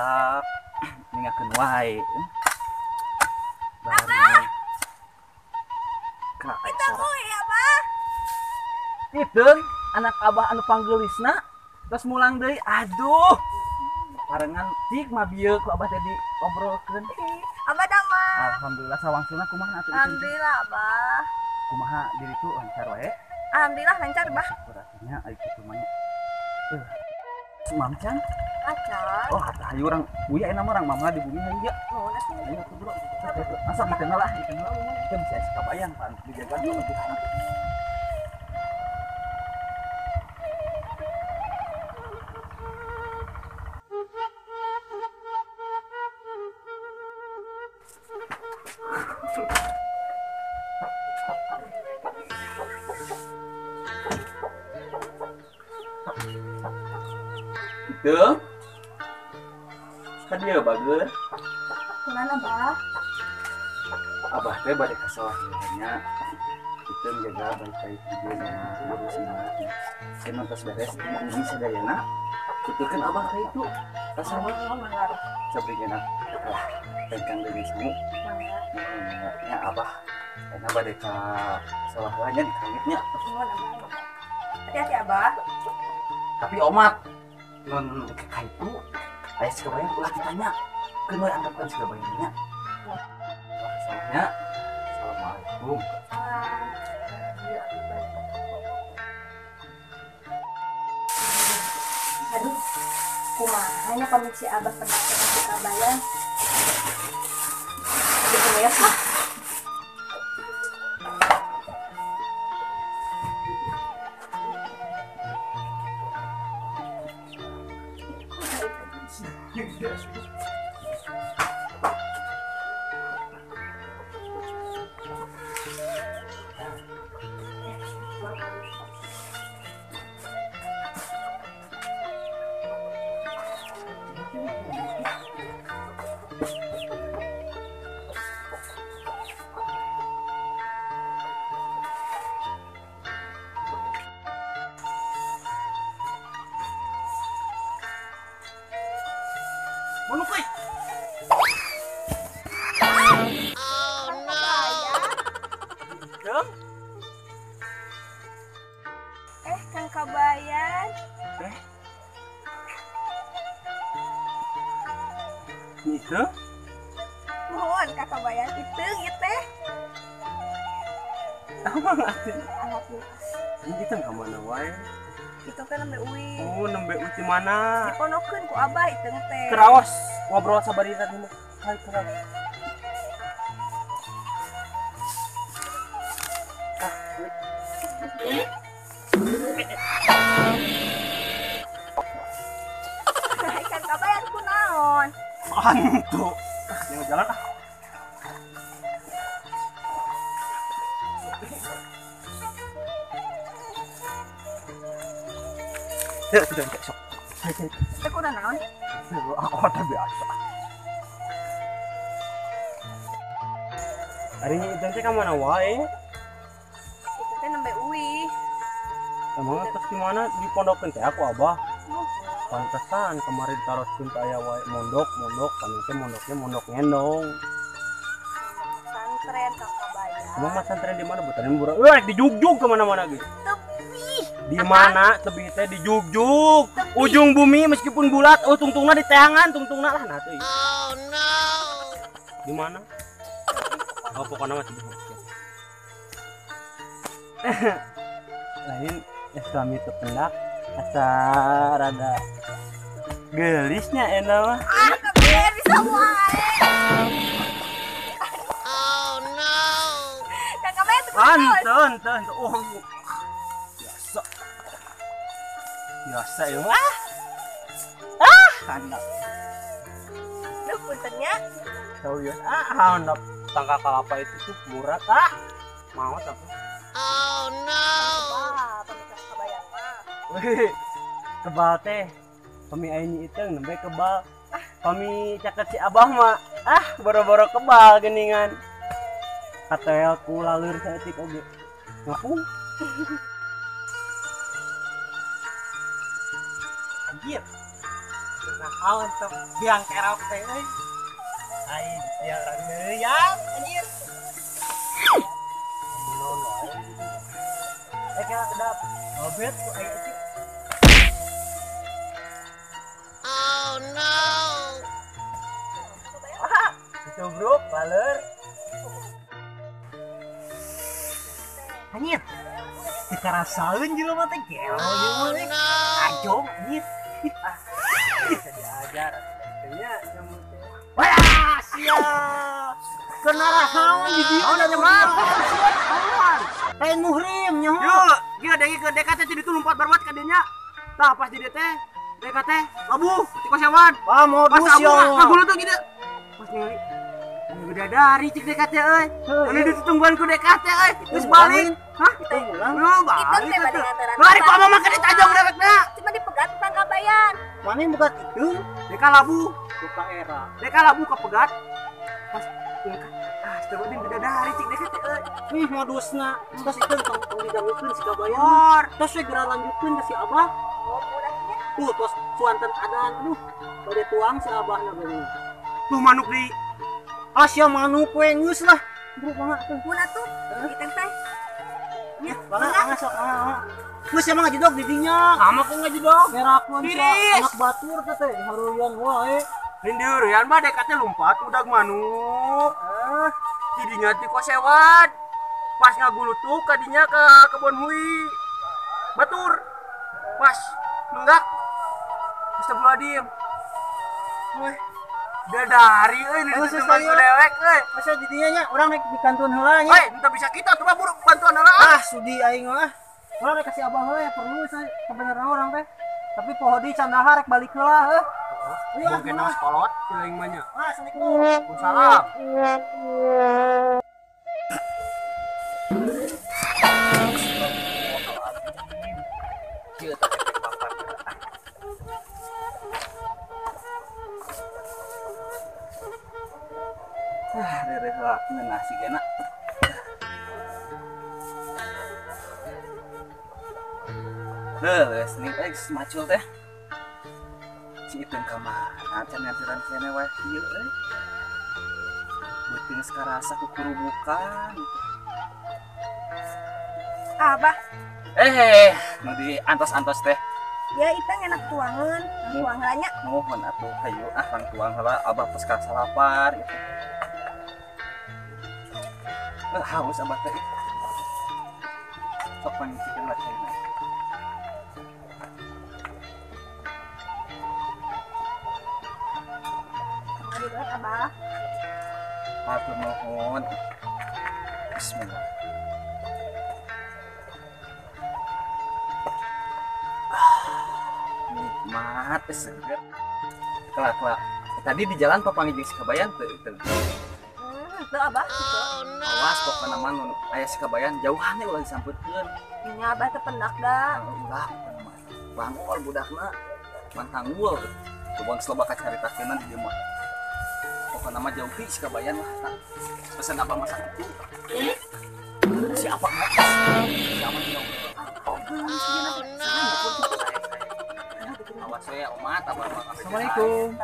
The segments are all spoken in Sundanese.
Barudak ningakeun wae. Abah. Kenapa ya, Abah? Iteung anak abah anu panggeulisna terus mulang deui. Aduh. Barengan cik mah bieu ku abah teh diobrolkeun. Abah damang. Alhamdulillah sawangsuna kumaha atuh? Alhamdulillah, Abah. Kumaha diri tuh lancar wae? Alhamdulillah lancar, Bah. Syukur atuh nya ai kitu mah nya. Mam can? Acan. Oh, atuh hayu urang uya enak mah urang mamah di bumi hayu ya. Nuhun atuh. Ayo atuh bro. Masa kita lah, kita lah. Kita bisa kabayang pan dijaga dulu kita. Itu kan dia bagus. Kemana, Bah? Abah teh balik ke sawah nya. Itu menjaga baik-baik dia nya urus imah. Saya nonton beres ini sadayana. Tuturkeun abah ka itu. Ka sawah sabrina. Lah, pegang deui sangu. Nya abah enak bade ka sawah nya dikangitnya. Hati-hati abah. Tapi omat nun ka itu aya si kabayang ulah ditanya. Keun we anggapkeun si kabayang nya. Sawahnya. Assalamualaikum. Aduh, kumaha nya pamit si abah pernah si kabayang. Aduh, ya. Oh no. Kang Kabayan. Itu? Mohon Kang Kabayan itu ieu teh. Amang atuh. Alhamdulillah. Ini teh ka mana wae? Itu teh nembe uwi. Oh, nembe uwi di mana? Diponokeun ku abah itu teh. Keraos ngobrol sabari tadi mah. Hai keraos. Hai Kang Kabayan kunaon? Antu. Yang jalan ah. Ya, sudah enggak sok. Teh kunaon naon? Aku ada biasa. Hari ini itu teh ka mana wae? Itu teh nembe uwi. Emang atas di mana di pondokeun teh aku abah. Pantesan kemarin taroskeun teh aya wae mondok, mondok, pantes mondoknya mondok ngendong. Pesantren Kang Kabayan. Emang pesantren di mana? Betanin murah. Wah, di Jugjug kemana-mana gitu. Tebih. Di mana tebih teh di Jugjug. Ujung bumi meskipun bulat, oh tungtungna di teangan, tungtungna lah nah tuh. Oh no. Di mana? Oh, pokoknya mah tebih. Lain Islam itu pendak asa rada gelisnya enak mah. Ah, kebiar bisa wae. Oh no. Kang Kabayan tuh. Ante, oh. Biasa. Biasa ya. Ah. Ah, handap. Duh, puntennya. Tahu ya. Ah, handap tangka kelapa itu tuh murah ah. Mau tapi. Oh no. Wih, kebal teh. Pami aini itu nembe kebal. Pami caket si abah mah. Ah, boro-boro kebal geningan. Katel ku lalur saeutik oge. Ngapung. Anjir. Nah, untuk biang kerok teh euy. Ai biang randeuyan anjir. Eh kira kedap. Obet ku aya cik. Oh no. Ditubruk baler. Anjir. Dikarasaeun jelema teh gelo ieu mah. Ajong anjir. Ah, bisa diajar atuh nya. Wah, sia. Kena rahaun di dieu oh, mah. Lain muhrim nyaho. Yo, ieu degi ke DK teh ditu lompat barbat ka dieu nya. Tah pas di dieu teh DK teh labuh ti kosewan. Wah, modus yo. Ngaguluh tuh gitu. Pas ningali bidadari cik DK teh euy. Anu ditungguan ku DK teh euy. Geus balik. Hah? Ulang. Balik atuh. Lari ku abah mah ka ditajong dewekna. Cuma dipegat tentang kabayan. Mana yang buka itu? DK labuh. Buka era. DK labuh kepegat. Pas astagfirullahaladzim bidadari cik DK teh euy. Ih modusna. Terus itu tong didangukeun si kabayan. Terus we geura lanjutkeun ka si abah. Tuh tos suanten adan. Aduh, bade tuang si abahna geuning. Tuh manuk di Asia manuk we geus lah. Bro mangga tuh. Mun atuh iteng teh. Ya, mangga sok mangga. Geus emang ngajedog di dinya. Sama ku ngajedog. Ngerakeun anak batur teh teh haruyan wae. Rindiurian mah dekatnya lompat udag manuk. Ah, didinya ti kosewad. Pas ngagulutuk kadinya ke kebon hui. Batur. Pas nenggak. Astagfirullahaladzim. Weh. Dadari euy di teman dewek euy. Masa didinya nya urang rek dikantun heula nya. Hei, entah bisa kita tuh mah buru bantuan heula. Ah, sudi aing mah. Urang rek kasih abah heula ya perlu sebenarnya urang teh. Tapi poho di can dahar rek balik heula heuh. Heeh. Mungkin naos kolot aing mah nya. Ah, assalamualaikum. Waalaikumsalam. Ah, rere heula ngeunah sigana. Heuh, geus ning geus macul teh. Si Iteung ka mana can nganteran keneh wae ieu euy. Beuteung geus karasa kukurubukan. Abah. Nu di antos-antos teh. Ya Iteung enak tuangeun, tuang heula nya. Nuhun atuh hayu ah lang tuang heula abah tos karasa lapar gitu. Haus abah teh. Sok pangicikeun lah caina. Mangga abah. Hatur nuhun. Bismillah. Nikmat seger. Kelak-kelak. Tadi di jalan papanggih jeung si Kabayan teu itu. Teu abah kitu. Awas pokona mah nu aya si Kabayan jauhan we ulah disampeurkeun. Nya abah teh pendak da. Ulah pokona mah. Bangol budakna. Mantanggul. Coba geus loba kacaritakeunna di dieu mah. Pokona mah jauhi si Kabayan lah tah. Pesan abah mah sakitu. Si apa mah? Si apa jauh. Oh no. Awas we omat abah mah. Assalamualaikum.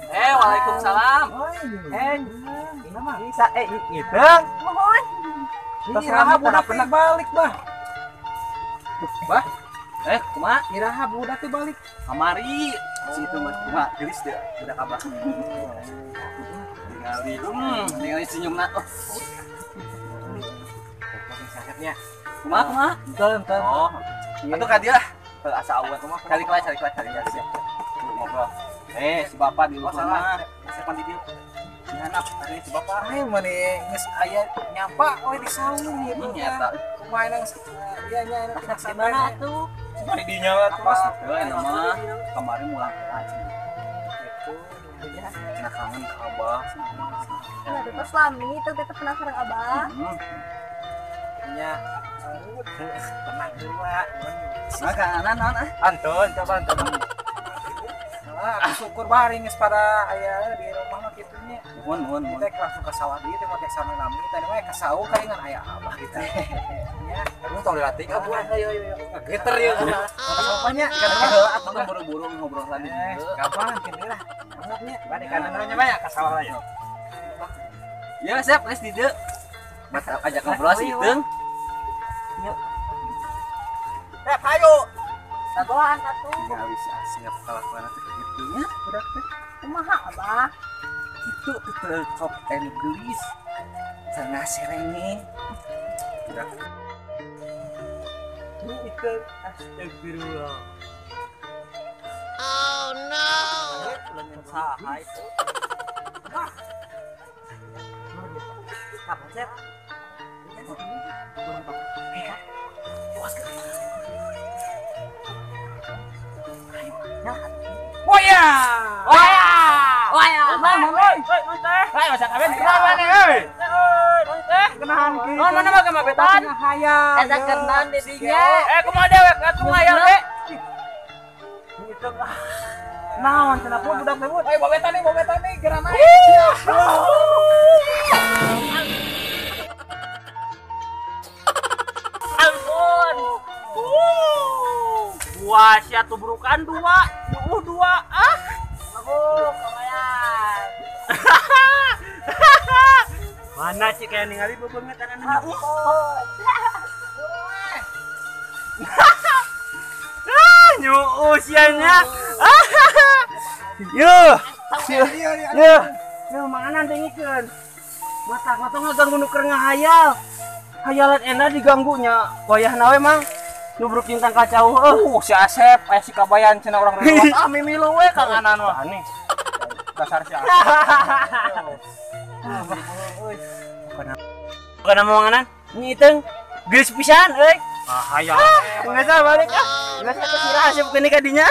Waalaikumsalam. Ini mah bisa Iteung. Mohon. Iraha budak teh balik, Bah. Bah. Kumaha? Iraha budak teh balik. Kamari. Si itu mah kumaha geulis teh budak abah. Ningali, ningali senyumna. Oh. Sakitnya. Kumaha kumaha? Entar. Oh. Atuh ka dieu lah. Asa awan kumaha. Cari kelas, cari siap. Ngobrol. Si bapak di luar mah. Siapa di dieu? Dihanap tadi si bapak. Ai mani geus aya nyapa we di saung ieu nyata. Kumaha nang ieu nya enak Gimana atuh? Di dinya lah terus. Heuh mah kemarin mulang aja. Gitu. Cenah kangen ka abah. Ya terus lami teu teh penasaran abah. Nya. Tenang heula. Makanan naon ah? Antun, coba antun. Aku syukur bari geus pada aya di rumah mah kitu nya. Nuhun nuhun nuhun. Kita langsung ke sawah deui teh mah teh sami-lami tadi mah ka saung kalingan aya abah gitu. Nya, kamu tong dilatih ka buah. Ayo ayo ayo. Geter ya. Ka nya Atuh buru-buru ngobrol tadi. Kapan kini lah. Maksudnya bade kana nya banyak ka sawah lah ya. Ya, siap geus di dieu. Bat ajak ngobrol si Iteung. Yuk. Rep hayu. Sagoan atuh. Ya wis siap kalakuan teh kitu nya budak teh. Kumaha Abah? Kitu teh top and gelis. Cenah serenge. Budak. Itu astagfirullah. Oh no. Leungeun saha itu? Kapan Sep? Waya. Waya. Waya. Ayo sak aben kenapa nih euy? Kenahan ki. Non mana mah kamabetan? Hayal. Eta kenahan di dinya. Kumaha dewek atuh ngayal we. Itu naon cenah pun budak teh. Ayo babetan nih geura naik. Ampun. Wah, sia tubrukan dua, nyuuh dua. Ah. Mabuk, lumayan. Mana sih kayak ningali bebengetan anu nyuuh. Ah, nyuuh sianya. Yuh. Yuh. Yuh, manganan dengikeun. Matak ngaganggu nu keur ngahayal. Hayalan enak diganggunya. Wayahna we mang. Nubruk tangkal kacau heuh. Si Asep aya si Kabayan cenah urang lewat. Ah mimilu we Kang Anan mah. Aneh. Dasar si Asep. Bukan nama manganan. Nyi Iteung geus pisan euy. Ah hayang. Geus balik ah. Geus atuh sirah Asep keuni ka dinya.